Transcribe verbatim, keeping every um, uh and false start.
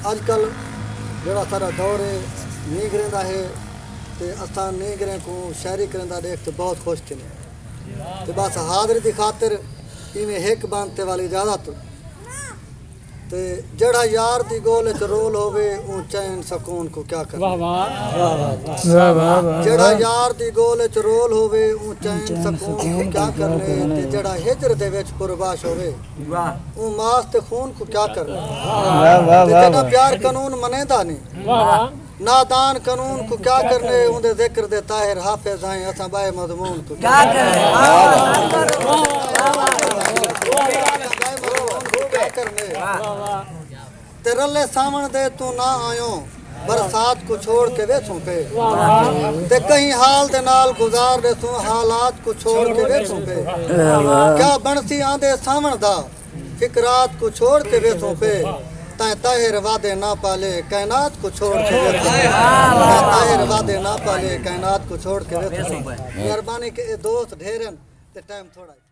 اڄ کل جیڑھا ساݙا دور ہے، نینگریں دا ہے، تے اساں نینگریں کوں شاعری کریندا ݙیکھ تے بہت خوش تھیندے۔ تے بس حاضری دی خاطر ایویں ہک بند تے ول اجازت۔ تے جیڑھا یار دی ڳول اچ رول ہووے، اوں چین سکون کوں کیا کرݨے۔ واہ واہ۔ واہ واہ واہ۔ واہ واہ واہ۔ جیڑھا یار دی ڳول اچ رول ہووے، اوں چین سکون کوں کیا کرݨے۔ تے جیڑھا ہجر دے وچ پرباش ہووے، واہ۔ اوں ماس تے خون کوں کیا کرݨے۔ واہ واہ تے واہ جݙاں واہ۔ پیار قانون منیندا نی، واہ واہ۔ نادان قانون کوں کیا کرݨے۔ اوندے ذکر دے طاہر حافظ ہیں، اساں ٻئے مضمون کوں کیا کیا کرݨے۔ کرے؟ ٻئے مضمون کوں کیا کرݨے۔ واہ واہ۔ تے رلے ساوݨ دے توں نہ آیوں، برسات کوں چھوڑ کے ویسوں پے۔ تے کہیں حال دے نال گزار ݙیسوں، حالات کوں چھوڑ کے ویسوں پے۔ کیا بݨسی آندے ساوݨ دا، فکرات کوں چھوڑ کے ویسوں پے۔ تیں طاہر وعدے نہ پالے، کائنات کوں چھوڑ کے ویسوں پے۔ تیں طاہر وعدے نہ پالے، کائنات کوں چھوڑ کے ویسوں پے۔ مہربانی کہ اے دوست ڈھیر ہن تے ٹائم تھوڑا ہے۔